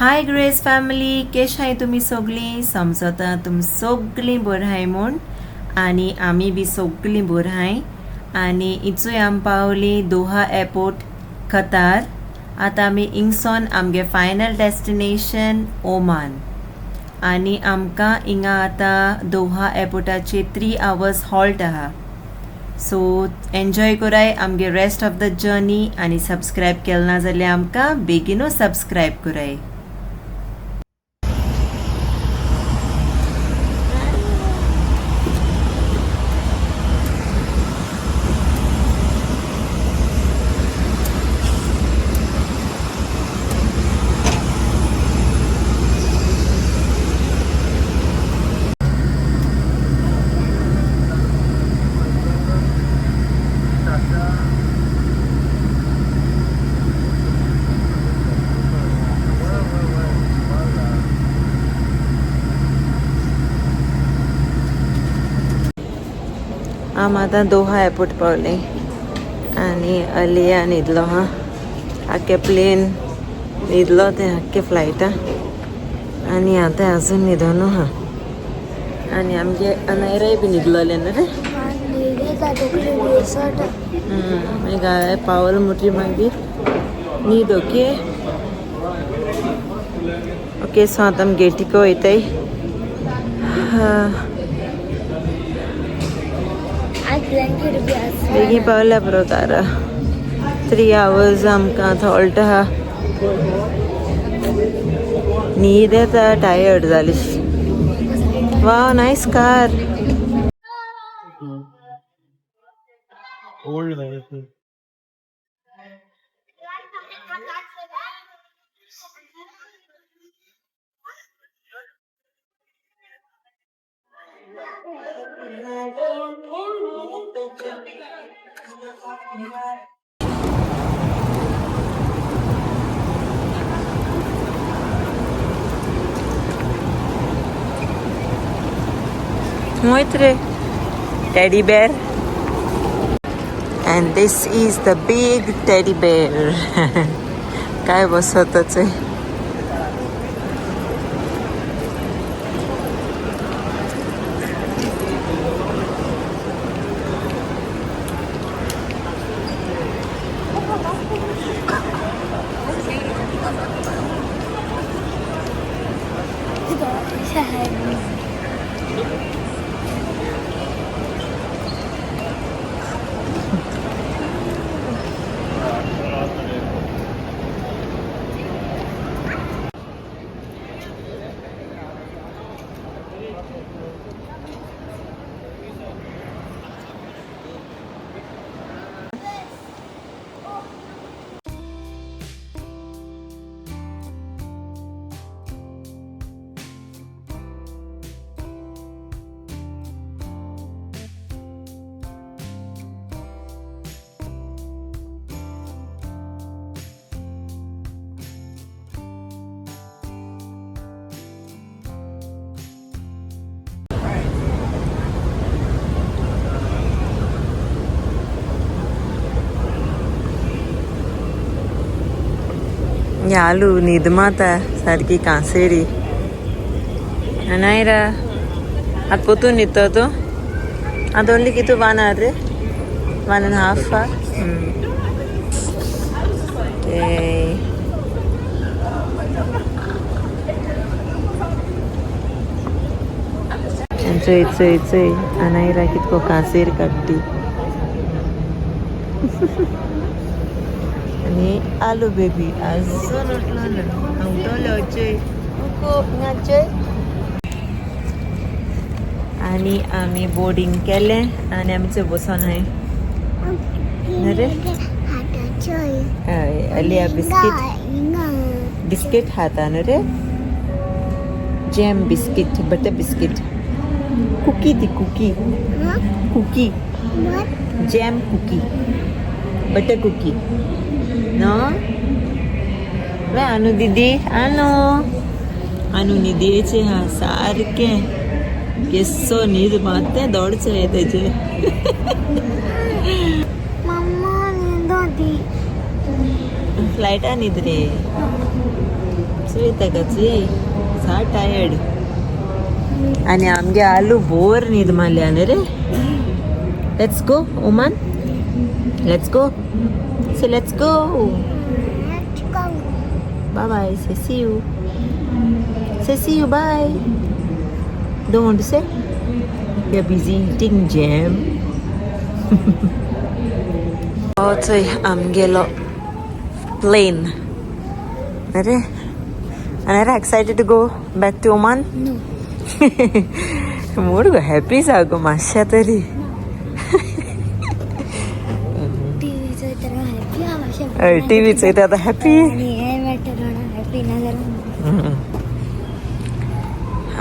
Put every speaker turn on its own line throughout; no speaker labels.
हाय grace family, केशाय तुमी सगळीं? समजता तुमी सगळीं बरी आहाय म्हूण आनी आमी बी सगळीं बरी आहाय. आनी इचूय आमी पावली दोहा एअरपोर्ट कतार. आतां आमी इंगसोन आमगे फायनल डेस्टिनेशन ओमान. आनी आमकां हिंगा आतां दोहा एअरपोर्टाचेर 3 आवर्स हॉल्ट आहा. सो एन्जॉय कराय आमगे रेस्ट ऑफ the journey. आनी सबस्क्रायब केलें ना जाल्यार आमकां बेगीनू सबस्क्रायब कराय. आम आतां दोहा एअरपोर्ट पावले आनी अलिया न्हिदलो हा. आख्खे प्लेन न्हिदलो तें आख्खे फ्लायटा. आनी आतां अजून न्हिदोनू हा. आनी आमगे अनायराय बी न्हिदलोलें न्हू रे. मागीर पावल मुटी मागीर न्हीद. ओके ओके, सो आतां आमी गेटीक वयताय. बेगीन पावल्या पुरो तारा. 3 आवर्स आमकां हॉल्ट आहा. न्हीद येता, टायर्ड जाली. Wow, nice car. रे teddy bear. And this is the big teddy bear. काय बसतच आहे. आलू न्हीद माता सारकी कांसेरी. अनायरा आतां पोतून न्हिदतो तूं? आतां ओन्ली कितू 1 our रे? 1.5 our. Okay. चोय चोय चोय अनायरा कितको कांसेर काडटी. आनी आलू बेबी अजून उठलो ना. उठलो चोय कुकू चोय. आनी आमी बोर्डिंग केलें आनी आमी चोय बसोन हाय. रे हय, अलिया बिस्कीट बिस्कीट खाता न्हू रे. Jam biscuit, butter biscuit, cookie ती cookie cookie jam cookie, butter cookie. No वे आनू दीदी, आनू आनू न्हिदयेचे हा सारकें केसो न्हीद मात्तें दोडचें तेजे. फ्लायटा न्हीद रे. चोय ताका चोय सा टायर्ड. आनी आमगे आलू बोर न्हीद मारल्या न्ही रे. Let's go Oman, let's go, say let's go. Bye bye, say see you, say see you, bye. Don't want to say? We are busy eating jam. चोय आमगेलो प्लेन. अरे अरे, excited to go back to Oman? Mode go happy जा गो मातशें तरी. TV चोयता आतां happy.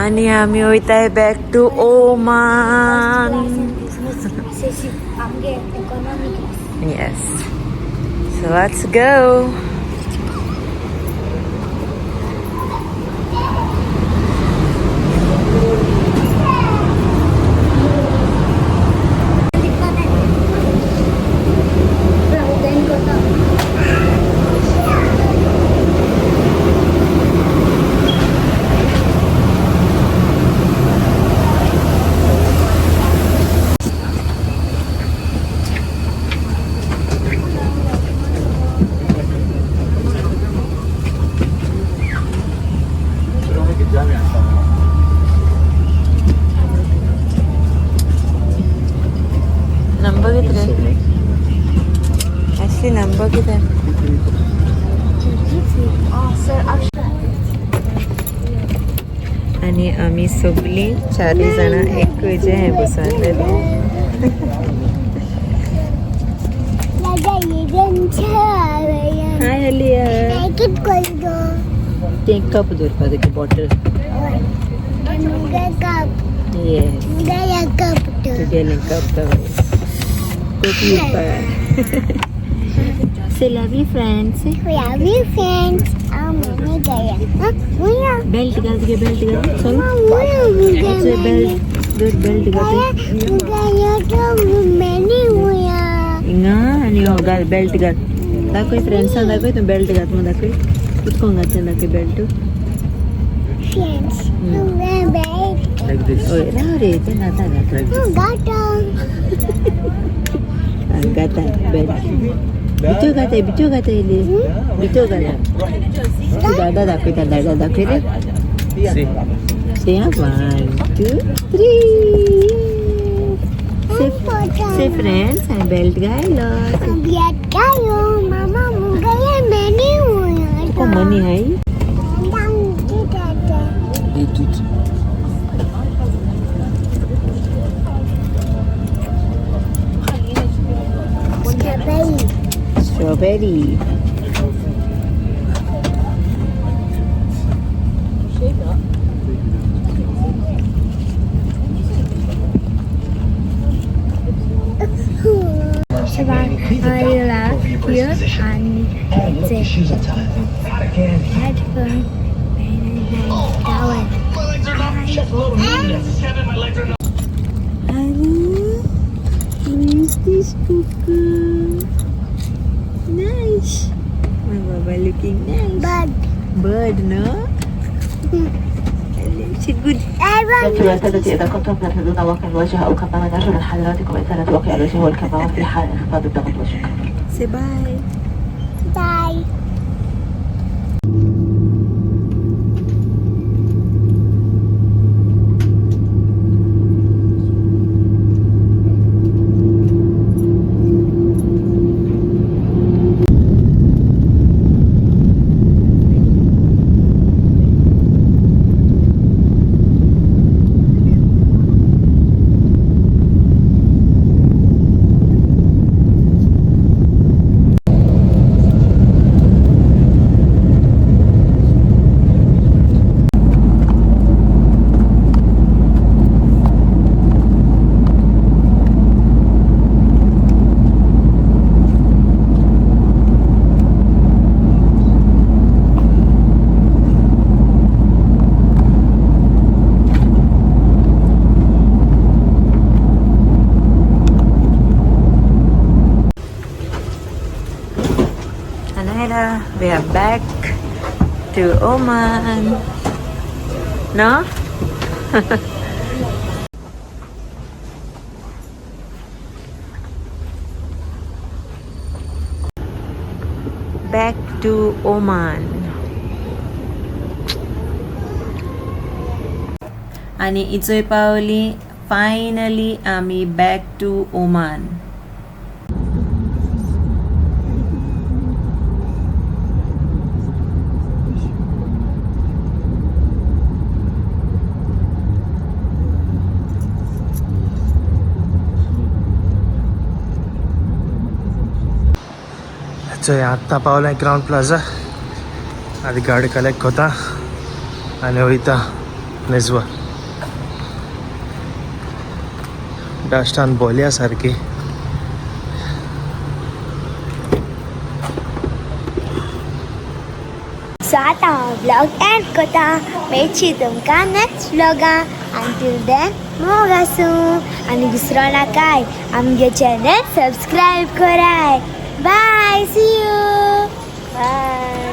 आनी आमी वयताय back to Oman. Yes. So let's go. Number कितने? Actually number कितने? आनी आमी सगळीं चारूय जाणां एकूय जे हें बसून. हाय अलिया. ते कप दवरपा तुगे बॉटल. Yes. तुगेलें cup copy. Say love you friends.
Love you friends.
Belt घाल तुगे, बेल्ट घाल. चल बेल्ट दोर, बेल्ट घाल हिंगा आनी हो घाल, बेल्ट घाल. दाखय फ्रेंड्सां, दाखय तूं बेल्ट घात म्हूण दाखय. कितको घातलें दाखय बेल्ट. हय राव रे, तें घाता घाता घाता बेल्ट. भितर घाताय, भितर घाताय इल्ली, भितर घाला. तूं दादा दाखयता, दादा दाखय रे. Say 1 2 3. Say friends, हांवें बेल्ट घायलो. तुका money high. Strawberry.
I love you and the headphone.
Who is this cuckoo? Nice. My baba looking nice.
Bird.
Bird, no? It's good.
سادتي إذا كنتم ترتدون واقي الوجه أو كمامة نرجو من حضراتكم إزالة واقي الوجه والكمامة في حال انخفاض الضغط، وشكرا.
Say bye.
Bye.
Anaira, we are back to Oman. No? Back to Oman. आनी इचोय पावली finally आमी back to Oman.
चोय आत्तां पावलें क्रावन plaza. आतां गाडी collect कोता आनी वयता नेजवा. डस्टान बोलया सारकी.
सो आतां हांव व्लॉग एंड कोता. मेळची तुमकां नेक्स्ट व्लॉगान. अंटील then मोग आसूं आनी विसरो नाकाय आमगे चॅनल सबस्क्रायब कराय. बाय, सी you. Bye.